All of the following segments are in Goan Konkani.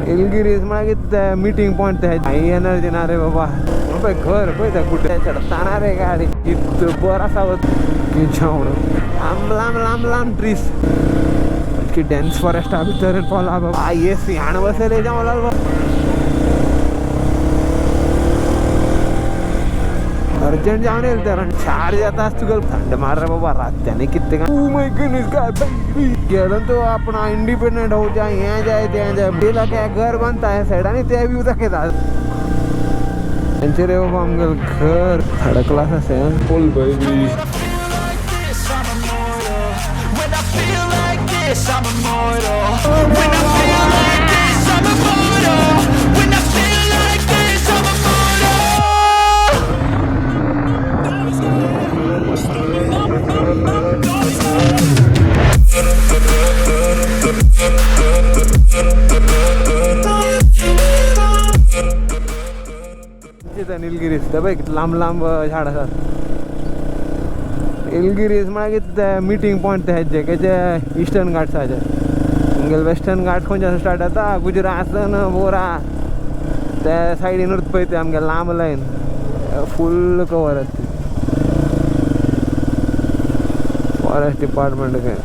निलगिरीज म्हळ्यार मिटींग पॉयंट ते काही एनर्जी ना रे बाबा. पळय घर पळय त्या कुठे चडताना रे गाडी इतकं बरं असावं की जेवण लांब लांब लांब लांब ट्रीस इतकी डेन्स फॉरेस्टा भितर पावला बाबा. ये सियाण बसले जावं अर्जंट जाऊन येईल तर चार जाता तुका थंड मार रे बाबा रात्याने किती गेलो तो आपण इंडिपेंडेंट होऊ जाय हे जाय ते जाय तिला काय घर बांधता या साईड आणि ते व्ह्यू दाखयतात त्यांचे रे बाबा. आमगेल घर थर्ड क्लास असेल फुल baby. When I feel like this, I'm immortal. When I feel like this, I'm immortal. When I feel like this, I'm immortal. तिथं निलगिरीज तर बघ लांब लांब झाड असतात. निलगिरीज म्हळ्यार मिटींग पॉयंट ते हेजे केचे इस्टर्न घाट्साचे. आमगेले वेस्टर्न घाट खंयच्यान स्टार्ट जाता गुजरात बोरा त्या सायडीन उरता पळय ते आमगे लांब लायन फूल कवर आसा ती फॉरेस्ट डिपार्टमेंट खंय.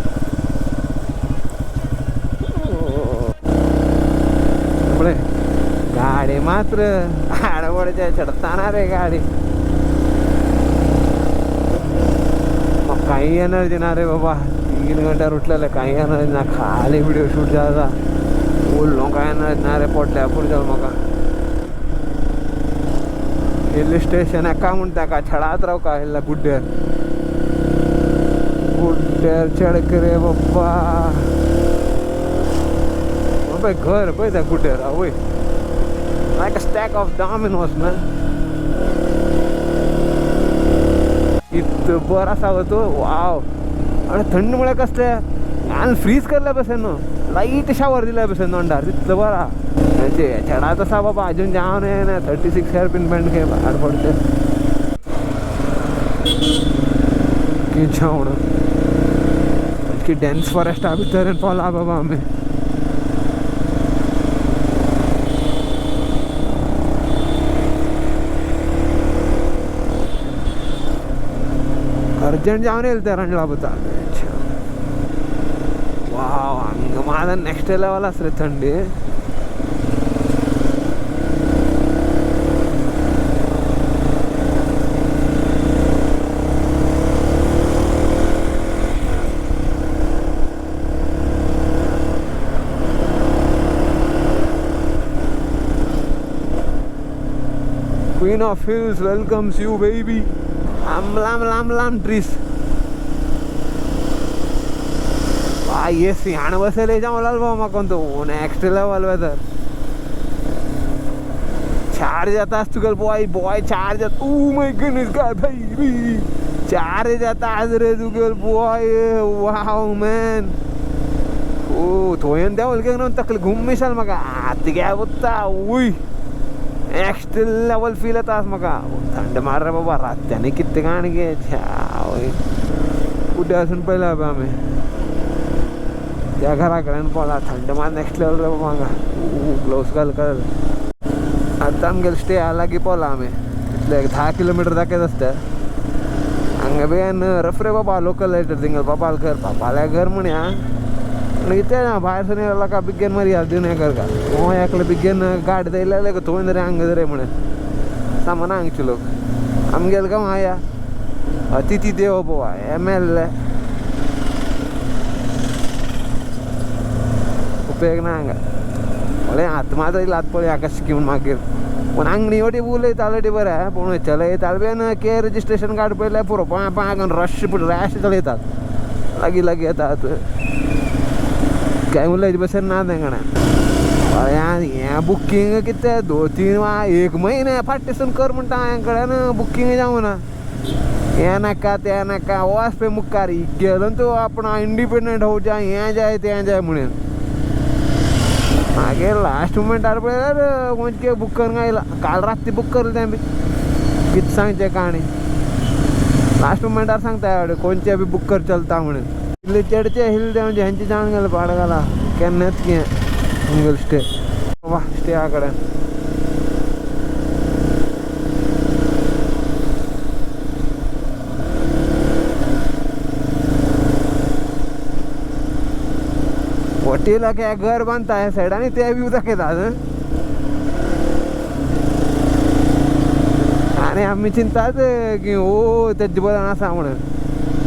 पळय गाडी मात्र आडवडच्या चडताना रे गाडी. मग काही एनर्जी ना रे बाबा. 3 घंट्यार उठलेले काही एनर्जी ना. खाली व्हिडिओ शूट जाता उरलो काय एनर्जी ना रे पोटल्या पुरचल म्हाका. हिल स्टेशन एका म्हणटा का छडात राव का हिल्ला गुड्ड्यार गुड्ड्यार चडक रे बाबा. पळय घर पळय त्या गुड्ड्यार आवय like a stack of dominoes, man. इतकं बरं असावं तो वाव. आणि थंड म्हळ्यार कसलें आनी फ्रीज करल्या भशेन न्हू लायट शावर दिल्या भशेन तोंडार तितलो बरा. छेडात आसा बाबा अजून जावन येना. 36 हेअर पिन बँड घे भायर पडचे की जेवण इतकी डेन्स फॉरेस्टा भितर पावला बाबा आमी. अर्जंट जावन येयले ते रणला पुता. वाव हांगा मात नेक्स्ट लेवल आसा रे थंडी. Queen of Hills welcomes you baby. लांब लांब लांब लांब ट्रीस. ये सियाण बसले जावं बाबा म्हाका तो नेक्स्ट लेवल वेदर. चार जाता तुगेलो बॉय बॉय चार जाता. ओ my goodness काय भाई चार जाता आज रे तुगेलो बॉय. वाव मॅन. ओ थंय देंवल न्हू तकली घुम मिसाल म्हाका आत वता. उय नेक्स्ट लेवल फील येता म्हाका. थंड मार रे बाबा रात्याने कितें काण गे. कुठे असून पयला बाबा आमी त्या घरा कडेन पावला. थंड मार नेक्स्ट लेवल रे बाबा हांगा. ग्लोव्स घाल कर. आतां आमगेले स्टे लागीं पावला आमी. इतले 10 किलोमिटर दाखयत आसता हांगा बेन रफ रे बाबा. लोकल लायटर थिंगा बाबाल घर बाबाल्या घर म्हणया पूण इतलें ना भायर सून येयला का बिगेन मर्याद दिवन हें करता. हो एकलो बिगेन गाडी दयले थंय रे हांगा रे म्हणून सामाना हांगचे लोक. आमगेले गांव आया अतिथी देवो भोवा एम एल ए उपयोग ना हांगा. पळय हात मात येयला हात पळय हाका शिकून मागीर पूण हांगा निवटी उलयताले ऑलरेडी बरें पूण चलयताले बीन के रजिस्ट्रेशन कार्ड पळयल्यार पुरो पां पां करून रश रॅश चलयतात लागीं लागीं येतात. काय उलयचे भशेन ना तेंगणे. हें बुकींग कितें 2-3 1 महिने फाटीसून कर म्हणटा हांवें कडेन बुकींग जावना. हें नाका तें नाका वच पळय मुखार गेलो तूं आपण इंडिपेंडंट हो जाय हें जाय तें जाय म्हणून. मागीर लास्ट मुमेंटार पळयल्यार खंयचे बूक करूंक आयला. काल राती बूक करलें तें बी कितें सांगचें काणी. लास्ट मुमेंटार सांगता खंयचे बी बूक कर चलता म्हणून. इल्ले चेडचे हिल देंवचे हेंचे जावन गेले पाड घाला केन्नाच कितें आमगेलो स्टे. बाबा स्टेया कडेन. हॉटेल काय घर बांधता ह्या सायड आणि ते व्यू दाखयतात. आणि आमी चिंतात की ओ तेजे बरें आसा म्हणून.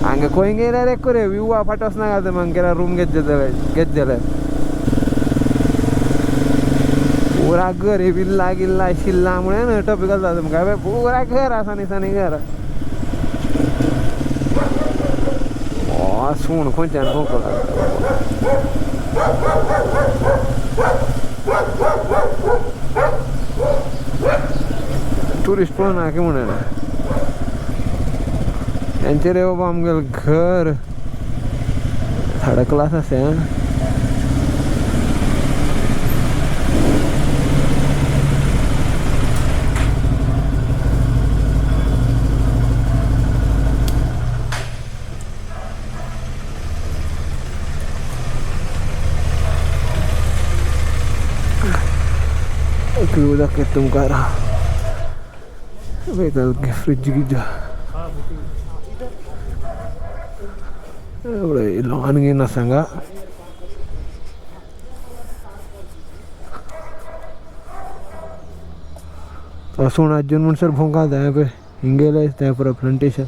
हांगा खंय गेल्यार एक रे व्यू फाट वचनाका मागीर रूम घेत जाल्यार घेत जाल्यार पुरा घर हे विल्ला गिल्ला शिल्ला म्हणून टॉपिकल जाता तुमकां. पुरा घर आसा न्ही घर. सूण खंयच्यान भोंवपाक. टुरिस्ट पळोवना की म्हणून यांचे रे बाबा आमगेलें घर थर्ड क्लास आसा. व्यू दाखयता तुमकां. फ्रिज गिज लॉन गिन आसा हांगा. सूण आजून म्हणसर भोंवका जाय पळय हिंगेलें तें पुरो प्लांटेशन.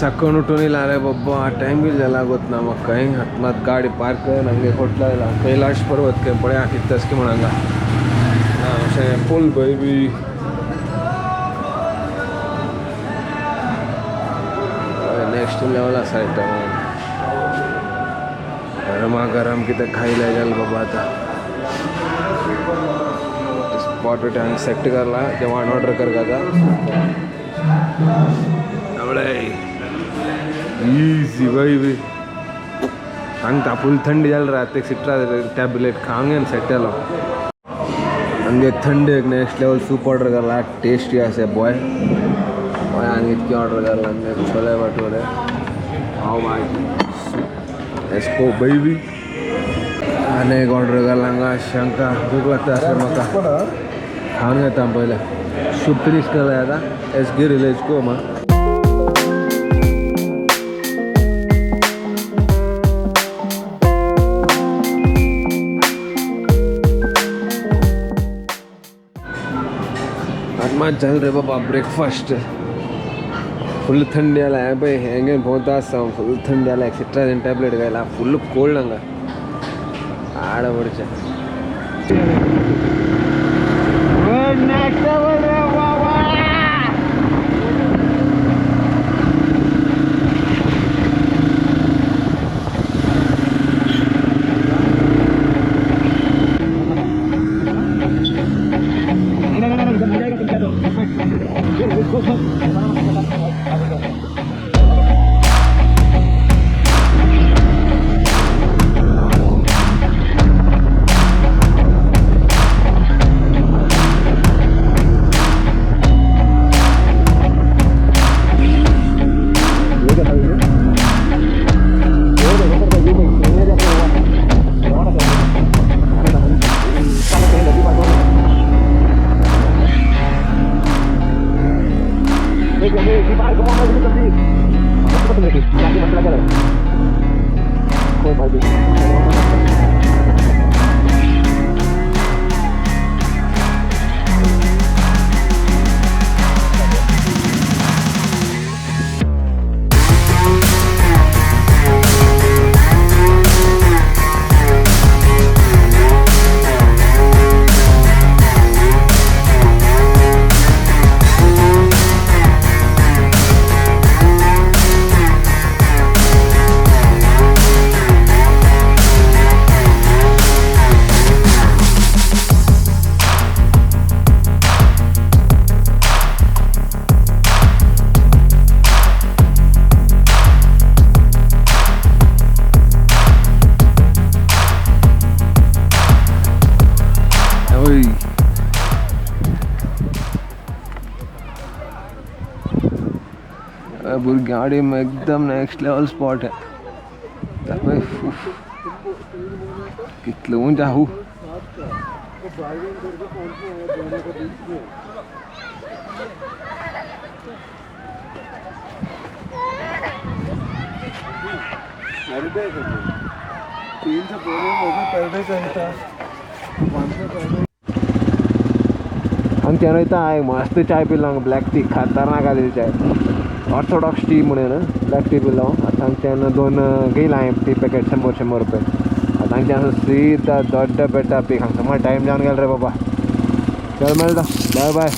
चक्कन उठून येयला रे बाबा. टायम बी जाला गोत ना म्हाका कांय. मात गाडी पार्क हांगे होटला येयला कैलाश पर्वत काय पळया कितें तशें म्हण हांगा अशें पूल भंय बी नेक्स्ट लेवल आसा आयटम. गरमा गरम कितें खायला जाल बाबा. आतां स्पॉट हांगा सेट करला जेवण ऑर्डर करता आतां. इजी बाई सांगता फुल थंडी जाल रात एक सिट्रा टॅबलेट खांगे सेट जालो. हांगे थंडी एक नेक्स्ट लेवल सूप ऑर्डर करला. टेस्टी आसा बॉय. बॉय हांगे इतकें ऑर्डर करला हांगे छोले भटुरे पाव भाजी एस्को बेबी आनी एक ऑर्डर करला हांगा. शंका भूक लागता अशें म्हाका. खावन घेता पयलें सूप फिनीश करला आतां. एस गिरी let's go मा. चल रे बाबा ब्रेकफास्ट. फुल थंडी आला पळय हेंगे भोंवता आसता फुल थंडी आला. एक्सेट्रा टॅबलेट घायला फुल कोल्ड हांगा आड पडचें. भुरग्यां एकदम नेक्स्ट लेवल स्पॉट आहे. दाखय, उफ. कितलं उंच आहू. 300 पर डे चलता. हांगच्यान वयता हांव, मस्त चाय पिलो हांगा, ब्लॅक टी, खतरनाक आसली चाय. ऑर्थोडॉक्स टी म्हणून ब्लॅक टी पिलो. आतां हांगच्यान दोन घेयला हांवें टी पॅकेट, 100 100 रुपया. आतां हांगच्यान सीधा दोड्ड बेटा पीक. हांगा टायम जावन गेलो रे बाबा. चल, मेळटा, बाय बाय.